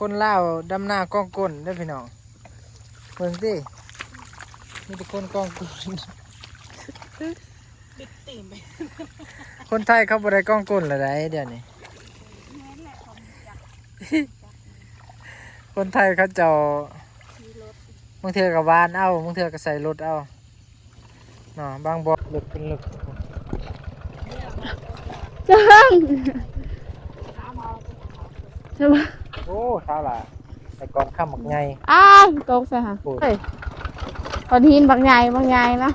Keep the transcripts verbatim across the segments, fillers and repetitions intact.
คนลาวดำนากองก้นเด้อพี่น้อง เบิ่งติ มีแต่คนกองก้น คนไทยเขาบ่ได้กองก้นแล้วใด๋เดี๋ยวนี้ คนไทยเขาเจ้า บางเทื่อก็หว่านเอา บางเทื่อก็ใส่รถเอา เนาะ บางบ่อลึกเป็นลึก จัง โอ้ สาวหล่า แต่ก่อนค่ำบักใหญ่ อ้าวตกใส่หา โอ้ย เฮ้ยก้อนหินบักใหญ่บักใหญ่นะ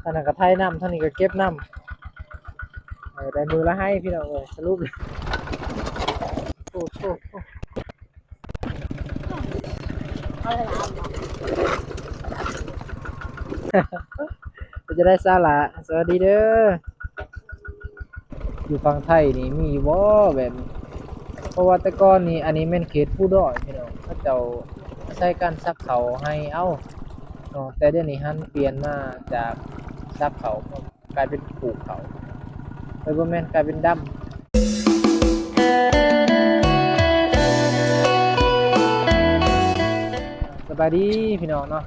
ทางนั้นก็ไถน้ำ ทางนี้ก็เก็บน้ำ เออ ได้มื้อละไฮ่พี่น้องเอ้ย สรุป โอ้โห เป็นจั่งใด๋สาวหล่า สวัสดีเด้อ อยู่ฝั่งไทยนี่มีอยู่บ่แบบนี้ เพราะว่าแต่ก่อนนี่ อันนี้แม่นเขตภูดอยพี่น้อง เขาเจ้าอาศัยการซักข้าวไฮ่เอาเนาะ แต่เดี๋ยวนี้หันเปลี่ยนมาจากซักข้าว กลายเป็นปลูกข้าว เอ้ย บ่แม่น กลายเป็นดำ สบายดีพี่น้องเนาะ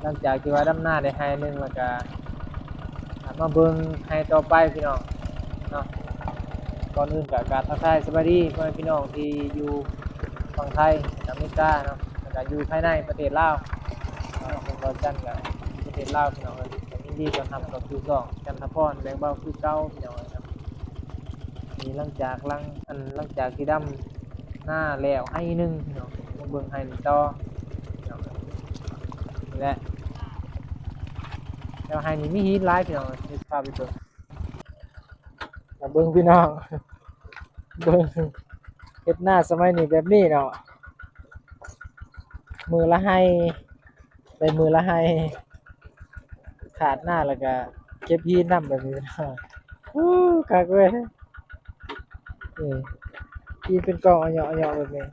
หลังจากที่ว่าดำนาได้ไฮ่หนึ่งแล้วก็ มาเบิ่งไฮ่ต่อไปพี่น้องเนาะ ก่อนอื่นก็กราบทักทายสบายดีพ่อแม่พี่น้องที่อยู่ฝั่งไทย อเมริกาเนาะ แล้วก็อยู่ภายในประเทศลาวเนาะ เป็นบ่าวจันก็ประเทศลาวพี่น้องเอ้ย ก็ยินดีต้อนรับเข้าสู่ช่องจันทพรแบ่งเบาคือเก่าพี่น้องเอ้ยครับ นี่หลังจากหลัง อัน หลังจากที่ดำนาแล้วไฮ่หนึ่งพี่น้อง มาเบิ่งไฮ่นี่ต่อพี่น้อง นี่แหละ แล้วไฮ่นี่มีหินหลายพี่น้อง เดี๋ยวพาไปเบิ่ง มาเบิ่งพี่น้อง เบิ่ง เฮ็ดนาสมัยนี้แบบนี้เนาะ มื้อละไฮ่ ได้มื้อละไฮ่ ขาดนาแล้วก็เก็บหินนำแบบนี้ โอ้ คักเว้ย นี่ หินเป็นกองอะเยาะอะเยาะแบบนี้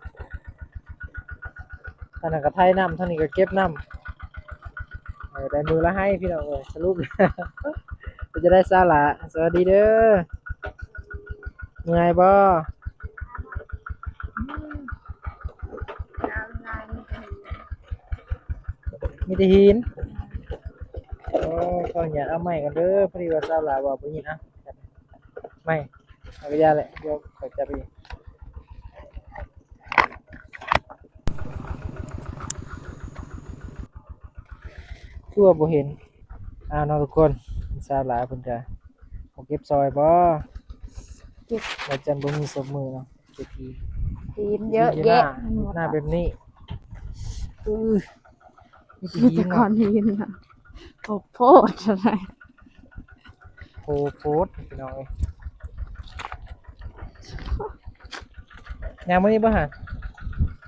ทางนั้นก็ไถน้ำ ทางนี้ก็เก็บน้ำ เออ ได้มื้อละไฮ่พี่น้องเอ้ย สรุป เป็นจั่งใด๋สาวหล่า สวัสดีเด้อ เมื่อยบ่ มีแต่หิน โอ้ ขออนุญาตเอาไม้ก่อนเด้อ พอดีว่าสาวหล่าเว้าบ่ยิน อ่ะ ไม้ เอากระยาแหละ เดี๋ยวข้อยจับเอง คือว่าบ่เห็น อ้าวเนาะทุกคน สาวหล่าเพิ่นก็ บ่เก็บซอยบ่ เก็บ บ่าวจันบ่มีศพมื้อเนาะ เก็บหิน หินเยอะแยะ หินหน้าแบบนี้ อื้อ มีแต่ มี หิ แต่ น ก้อ เนาะ นหินนะโอ้โหอะไร โอ้โห พี่น้องเอ้ย ย่างมื้อนี้บ่ฮะ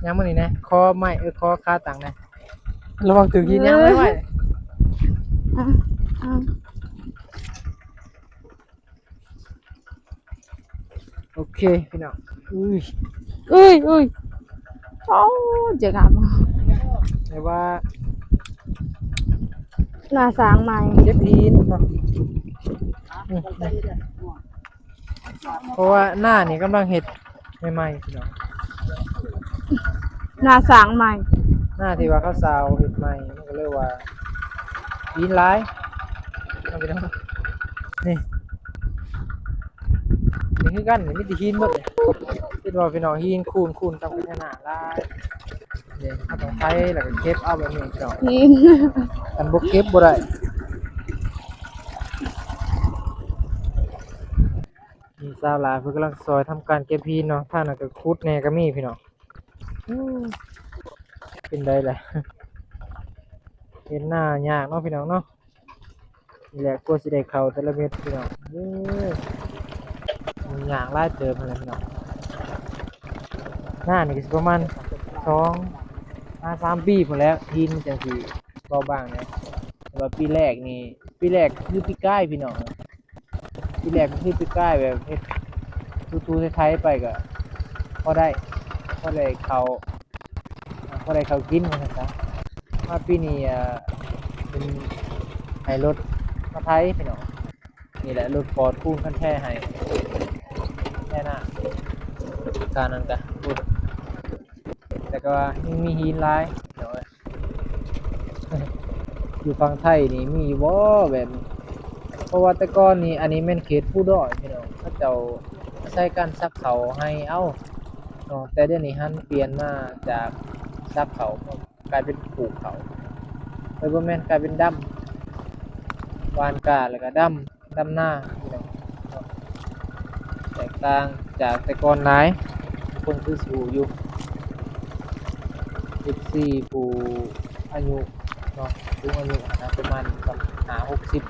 ย่างมื้อนี้นะ ขอไม้ เออ ขอขาตั้งนะ ระวังถืกหิน ย่างไวๆ อ่ะอ่ะ โอเคพี่น้อง อุ้ย เอ้ยเอ้ยโอ้ เจ๋งอ่ะ แต่ว่า หน้าสางใหม่ เก็บหินเนาะ อืม เพราะว่านานี่กำลังเฮ็ดใหม่ๆพี่น้อง หน้าสางใหม่ นาที่ว่าเขาซาวเฮ็ดใหม่ มันก็เลยว่า หินหลาย เอาไปเนาะ นี่ นี่คือกัน นี่มีแต่หินหมดเลย คิดว่าพี่น้อง หินคูน คูนทำกันหน้าหลาย นี่ เขาต้องไถแล้วก็เก็บเอาแบบนี้พี่น้อง หิน คันบ่เก็บบ่ได้ มีสาวหลายเพิ่นกำลังซอยทำการเก็บหินเนาะ ทางนั้นก็ขุดแหน่ก็มีพี่น้อง อืม เป็นได๋ล่ะ เฮ็ดนายากเนาะพี่น้องเนาะ นี่แหละกว่าสิได้เข้าแต่ละเม็ดพี่น้อง เอ้ย มันยากหลายเติบหั้นแหละพี่น้อง นานี่ก็สิประมาณสองหาสามปีพู้นแหล้ว หินมันจั่งสิเบาบางแหน่ แต่ว่าปีแรกนี่ ปีแรกคือปีกายพี่น้อง ปีแรกก็คือปีกายแบบเฮ็ดถูๆไถๆไปก็พอได้ พอได้เข้า พอได้เข้ากินว่าซั่นซะ มาปีนี้ อ่า เป็นให้รถมาไถพี่น้อง นี่แหละรถฟอร์ดคูนคันแท้ให้ านั่นกะพูด แต่ก็ว่ายังมีหินหลายเนาะ อยู่ฝั่งไทยนี่มีอยู่บ่แบบนี้ เพราะว่าแต่ก่อนนี่ อันนี้แม่นเขตภูดอยพี่น้อง เขาเจ้าอาศัยการซักเขาให้เอาเนาะ แต่เดี๋ยวนี้หันเปลี่ยนมาจากซักเขา กลายเป็นปลูกเขา เอ้ย บ่แม่น กลายเป็นดำ หว่านกล้าแล้วก็ดำ ดำนาพี่น้อง แตกต่างจากแต่ก่อนหลาย ทุกคนคือสิฮู้อยู่ เอฟซี ผู้อายุเนาะ สูงอายุนะ ประมาณห้าหกสิบ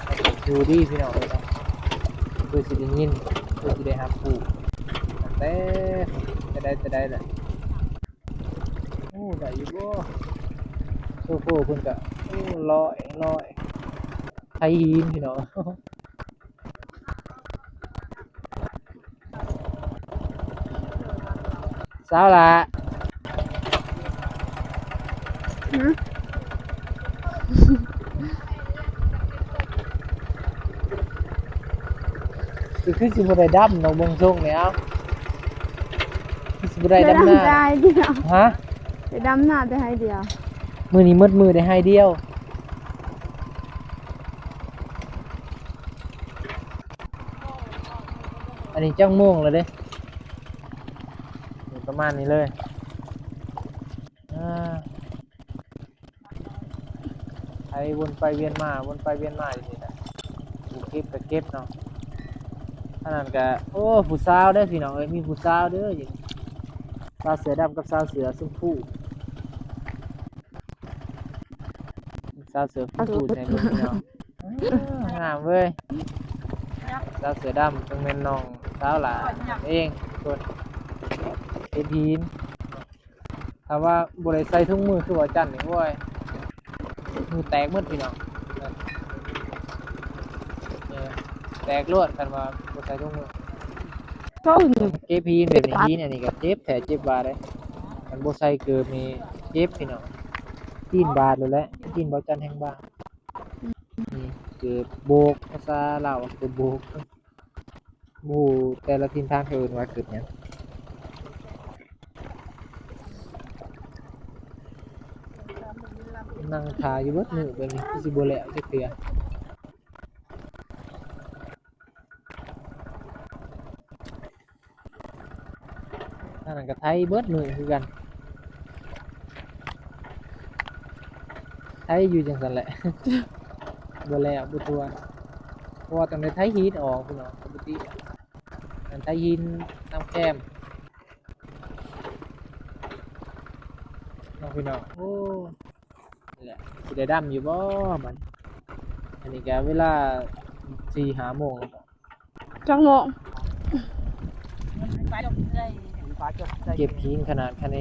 ก็สิฮู้ดีพี่น้องเอ้ยเนาะ คือสิได้ยิน คือสิได้รับรู้ตั้งแต่ แต่ใดแต่ใดแหละ โอ้ ได้อยู่บ่ โซโฟเพิ่นก็ โอ้ ลอย ลอย ไถหินพี่น้อง สาวหล่ะ หือ คือ คือสิบ่ได้ดำเนาะ เบิ่งทรงแล้ว คือสิบ่ได้ดำนา ได้ดำนาได้เดียว ฮะ ได้ดำนาได้ไฮเดียว มื้อนี้หมดมื้อได้ไฮเดียว อันนี้จักโมงแล้วเด้ นี่ประมาณนี้เลย อ่า ไถวนไปเวียนมา วนไปเวียนมาอยู่นี่แหละ ผู้เก็บก็เก็บเนาะ อันนั้นก็ โอ้ ผู้สาวเด้อพี่น้องเอ้ย มีผู้สาวเด้ออยู่นี่ สาวเสื้อดำกับสาวเสื้อชมพู สาวเสื้อชมพูใส่เบิ่งพี่น้อง อ้าว งามเว้ย สาวเสื้อดำต้องแม่นน้องสาวหล่าเองทุกคน เฮ็ดหิน ถ้าว่าบ่ได้ใส่ถุงมือคือบ่าวจันนี่ โอ้ย มือแตกหมดพี่น้อง เออ แตกโลดคันว่าบ่ใส่ถุงมือ ก็อื่น เก็บหินแบบนี้ หินอันนี้ก็เจ็บแท้เจ็บว่าเด้ คันบ่ใส่เกิบนี่เจ็บพี่น้อง ตีนบาดเลยแหละ ตีนบ่าวจันแฮงบาด นี่เกิบโบก ภาษาลาวว่าเกิบโบก หมู่แต่ละถิ่นฐานเขาเอิ้นว่าเกิบหยัง นั่งถ่าอยู่เบิดมื้อ แบบนี้คือสิบ่แล้วจักเทื่อ อันนั้นก็ไถเบิดมื้อคือกัน ไถอยู่จังซั่นแหละ บ่แล้วบ่ทั่ว เพราะว่าต้องได้ไถหินออกพี่น้อง ปกติอันไถหินนำแคมเนาะพี่น้อง โอ้ นี่แหละ สิได้ดำอยู่บ่บัดนี้ อันนี้ก็เวลาสี่ห้าโมงแล้ว จักโมง เก็บหินขนาดคะเน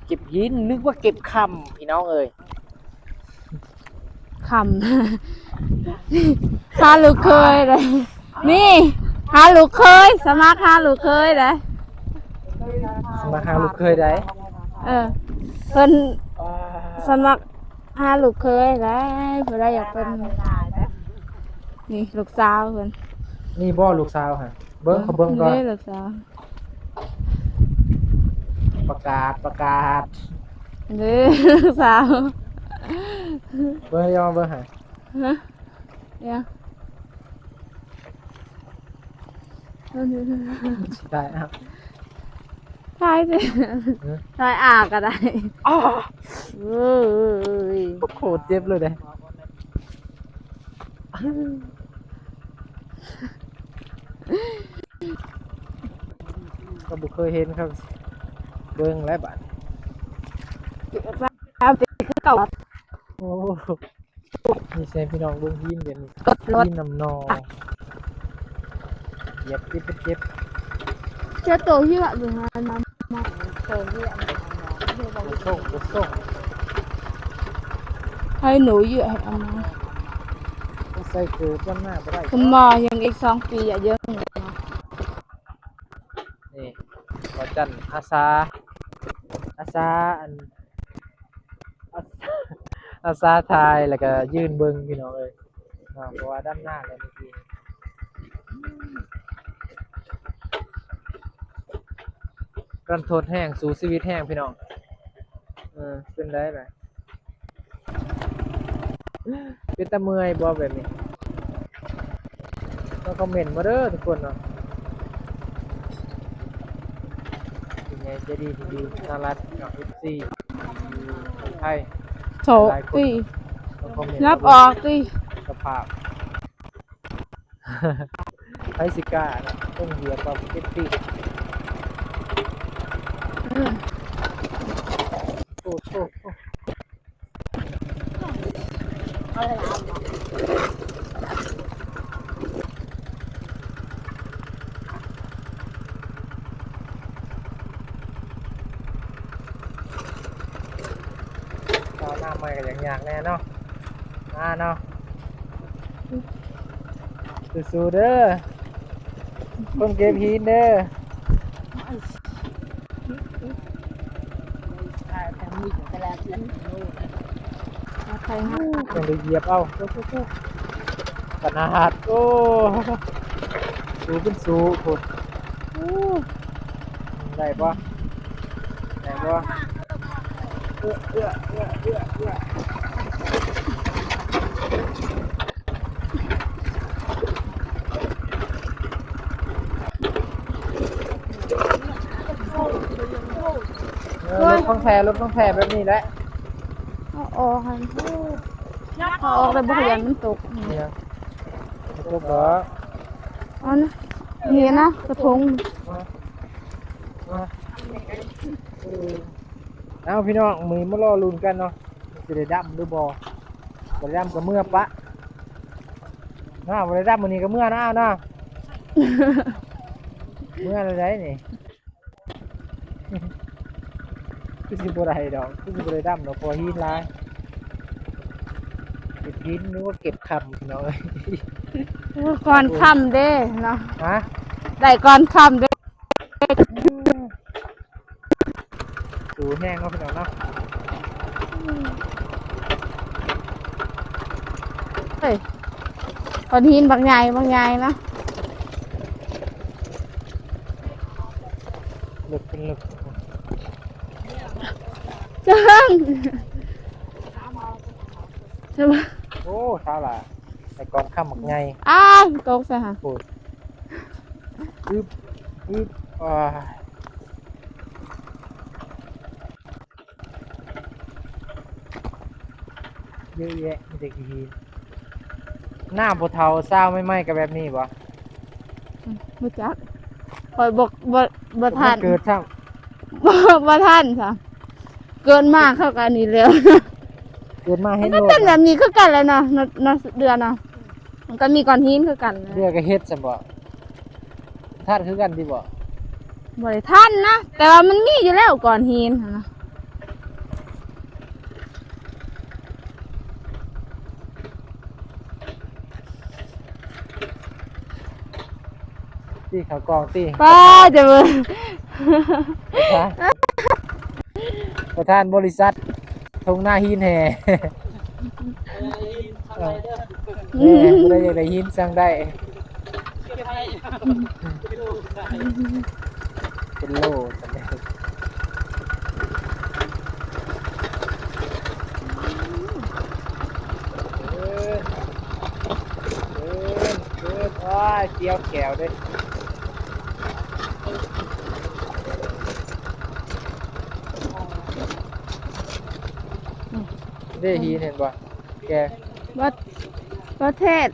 เก็บหิน นึกว่าเก็บคำ พี่น้องเอ้ย คำ หาลูกเขยเลย นี่ หาลูกเขย สมัครหาลูกเขยเลย สมัครหาลูกเขยได้ เออ เพิ่น อ่า สมัคร หาลูกเขยได้ ผู้ใดอยากเป็น นี่ลูกสาวเพิ่น นี่บ่ลูกสาวฮะ เบิ่ง ขอเบิ่งก่อน นี่ลูกสาว ประกาศ ประกาศ นี่ลูกสาว เบิ่ง ยอมเบิ่งฮะ ฮะ เนี่ย ได้ครับ ถ่ายสิ เออ ถ่ายอ่าก็ได้ อ้อ เอ้ย โคตรเจ็บเลยเด้ ก็บ่เคยเห็นครับ เบิ่งแล้วบาด เอาไปคือเก่า โอ้ นี่ใช่พี่น้อง เบิ่งหินเดี๋ยวนี้ กดรถ หินน้ำนอง เหยียบเจ็บเจ็บ เจอตัวที่แบบอยู่งานมา ตัวที่อันนั้น บ่ส่ง บ่ส่ง ให้หนูเยอะให้เอามา บ่ใส่เกิบ จำหน้าบ่ได้ คุณหมอยังอีกสองปีอะ เยอะอยู่นะ นี่ บ่าวจันอาสา อาสาอัน อาสา อาสาถ่ายแล้วก็ยืนเบิ่งพี่น้องเอ้ย เนาะ เพราะว่าดำนาแล้วเมื่อกี้ รันทดแฮง สู้ชีวิตแฮงพี่น้อง เออ เป็นไดล่ะ เป็นตาเมื่อยบ่แบบนี้ ก็คอมเมนต์มาเด้อทุกคนเนาะ เป็นไงใจดีที่ดีน่ารักเนาะ เอฟซี ไทย โถ หลายคน ตี้ ก็คอมเมนต์ งับออกตี้ สภาพ ไผสิกล้าเนาะ ต้องเหยียบเอาเก็บตี้ อืม โอ้โห เอาน้ำใหม่ก็ยังยากแน่เนาะ มาเนาะ สู้ๆเด้อ คนเก็บหินเด้อ ต้องได้เหยียบเอา ขนาด โอ้ สูงเป็นสูงพุ้น อู้ ได้ปะ ได้ปะ เอื้อ เอื้อ เอื้อ เอื้อ เอื้อ เออ รถของแท้ รถของแท้แบบนี้แหละ เอาออกหั่น เอาออกเลย บ่ขยันมันตก นี่นะ บ่ตกดอก อันนี้นะ กระทง เอาพี่น้อง มื้อนี้มารอลุ้นกันเนาะ สิได้ดำหรือบ่ บ่ได้ดำก็เมือปะ นะ บ่ได้ดำมื้อนี้ก็เมือนะ เอานะ เมือแล้วใดนี่ คือสิบ่ได้ดอก คือสิบ่ได้ดำดอก เพราะหินหลาย เก็บหินนึกว่าเก็บคำพี่น้องเอ้ย ก่อนค่ำเด้เนาะ ฮะ ได้ก่อนค่ำเด้ สูงแฮงเนาะพี่น้องเนาะ เฮ้ย ก้อนหินบักใหญ่ บักใหญ่นะ ลึกเป็นลึก จัง ใช่ปะ โอ้ เช้าละ ไอ้กองค่ำบักใหญ่ อ้าว ตกใส่หา โอ้ย อึบ อึบ อ่า เยอะแยะ มีแต่ขี้หิน หน้าผู้เฒ่าซาวใหม่ๆก็แบบนี้บ่ อืม บ่จัก ข้อยบ่ บ่ บ่ทัน เกิดซ้ำ บ่ บ่ทันซะ เกิดมาเข้ากันนี่แล้ว เกิดมาเห็น มันก็เป็นแบบนี้คือกันแหละเนาะ เนาะ เนาะ เดือนเนาะ มันก็มีก้อนหินคือกันนะ เดือนก็เฮ็ดซ้ำบ่ ทันคือกันติบ่ บ่ได้ทันนะ แต่ว่ามันมีอยู่แล้วก้อนหินหั้นนะ ตี้เขากองตี้ ป้าจะเบิ่ง ประธาน ประธานบริษัท ทงหน้าหินแห่ เออ ผู้ใดอยากได้หินสั่งได้ เป็นโลสั่งได้ เออ เออ เออ โอ้ย เสียวแขวเด้ เด้หินเห็นบ่ แก วัด วัดเทศ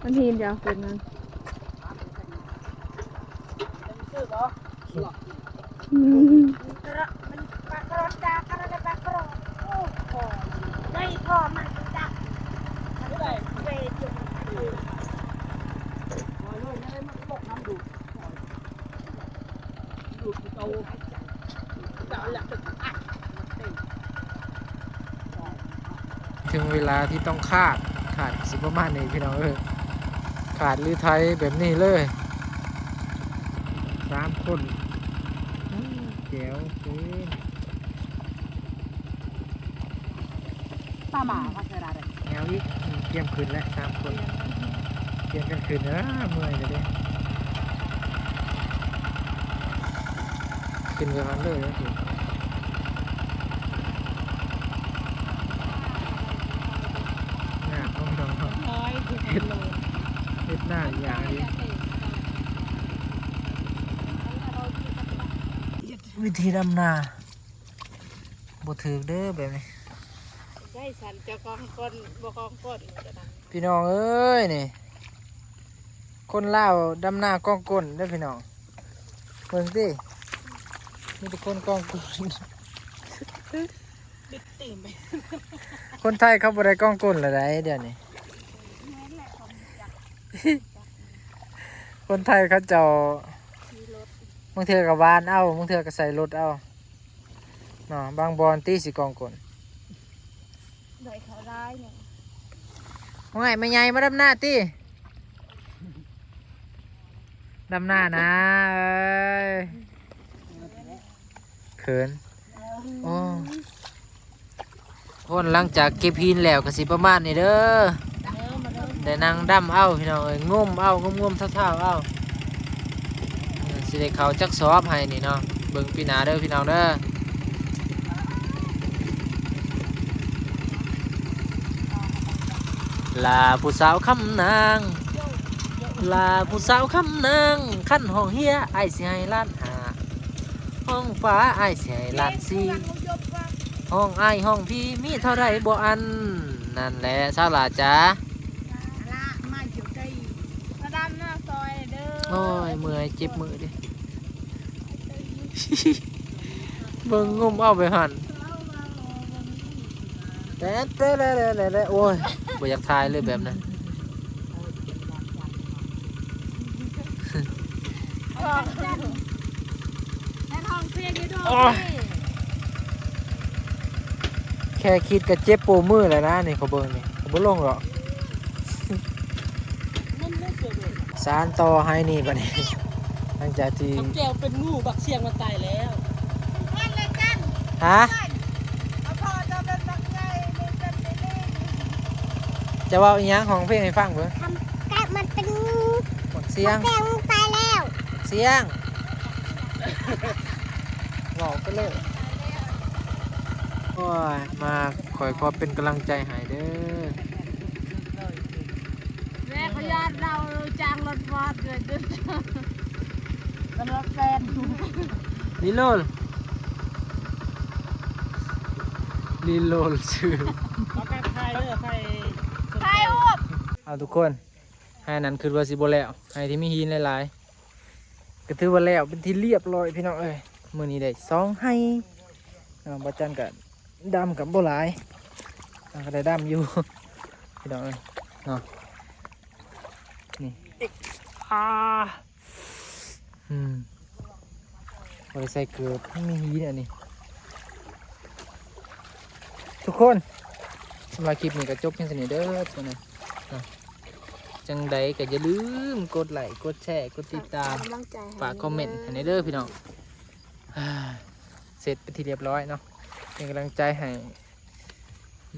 มันหินเดียวเป็นนั้น อืม ถึงเวลาที่ต้องคาด คาดสิประมาณนี้พี่น้องเอ้ย คาดหรือไถแบบนี้เลย สามคน โอ้ แจ๋วเกิน ตามมา แนวอีก อืม เตรียมขึ้นแล้ว สามคน เปลี่ยนกันขึ้นนะ เมื่อยเลยเด้ ขึ้นไปพันเลยนะสิ งานของเรา ร้อยคือเป็นโล เฮ็ดหน้าอย่างนี้ วิธีดำนา บ่ถืกเด้อแบบนี้ ได้สันเจ้ากองก้นบ่กองก้นก็ได้ พี่น้องเอ้ยนี่ คนลาวดำนากองก้นเด้อพี่น้อง เบิ่งติ มีแต่คนกองก้น คนไทยเขาบ่ได้กองก้นแล้วใด๋เดี๋ยวนี้ คนไทยเขาเจ้า บางเทื่อก็หว่านเอา บางเทื่อก็ใส่รถเอา เนาะ บางบ่อนติสิกองก้น ได้เขาได้เนี่ย โอ้ย แม่ใหญ่มาดำนาติ ดำนานะ เอ้ย เขิน โอ้ คนหลังจากเก็บหินแล้วก็สิประมาณนี้เด้อ ได้นั่งดำเอาพี่น้องเอ้ย งมเอา งมๆ เท่าๆ เอา เออ สิได้เข้าจักสอบให้นี่เนาะ เบิ่งปีหน้าเด้อพี่น้องเด้อ ลาผู้สาวคำนาง ลาผู้สาวคำนาง คันฮ้องเฮีย อ้ายสิให้ล้านห้า ฮ้องฟ้า อ้ายสิให้ล้านสี่ ฮ้องอ้ายฮ้องพี่ มีเท่าใดบ่อั้น นั่นแหละ สาวหล้าจ๋า ละมาอยู่ใกล้ มาดำหน้าซอยเด้อ โอ้ย เมื่อย เจ็บมือเด้ เบิ่งงมเอาไปหั่น แต่ แต่ แต่ แต่ แต่ โอ้ย บ่อยากถ่ายเลยแบบนั้น และห้องเพลงอยู่ด้วย โอ้ย แค่คิดก็เจ็บปวดมือแล้วนะ นี่เขาเบิ่งนี่ เขาบ่ลงหรอก มันไม่สวยเลย สานต่อให้นี่บัดนี้ หลังจากที่ บักแก้วเป็นงู บักเสียงมันตายแล้ว ฮะ เอาพ่อจะเป็นบักใหญ่ นี่เป็นลิง จะเว้าอีหยัง ฮ้องเพลงให้ฟังเบิ่ง ทำแกะมันเป็นงู บักเสียง แกะมันตายแล้ว เสียง เว้าไปเลย โอ้ย มาคอยขอเป็นกำลังใจให้เด้อ แม่ขออนุญาตเราจ้างรถฟอร์ดเลยเด้อ สำหรับแฟน รีโหลด รีโหลดชื่อ ขอทักทายเด้อ ใครสนใจ ถ่ายรูป เอาทุกคน ไฮ่นั้นคิดว่าสิบ่แล้ว ไฮ่ที่มีหินหลายๆ ก็ถือว่าแล้วเป็นที่เรียบร้อยพี่น้องเอ้ย มื้อนี้ได้สองไฮ่เนาะ บ่าวจันก็ดำกับบ่หลาย มันก็ได้ดำอยู่ พี่น้องเอ้ยเนาะ นี่ อ่า อืม บ่ได้ใส่เกิบ มันมีหินอันนี้ ทุกคน สำหรับคลิปนี้ก็จบเพียงเท่านี้เด้อทุกคนนะ เนาะ จังใดก็อย่าลืมกดไลค์ กดแชร์ กดติดตาม กำลังใจให้ ฝากคอมเมนต์ให้เด้อพี่น้อง อ่า เสร็จเป็นที่เรียบร้อยเนาะ เป็นกำลังใจให้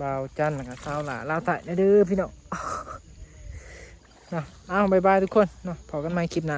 บ่าวจันแล้วก็สาวหล้าลาวใต้เด้อพี่น้อง เนาะ เอา บ๊ายบายทุกคนเนาะ พบกันใหม่คลิปหน้า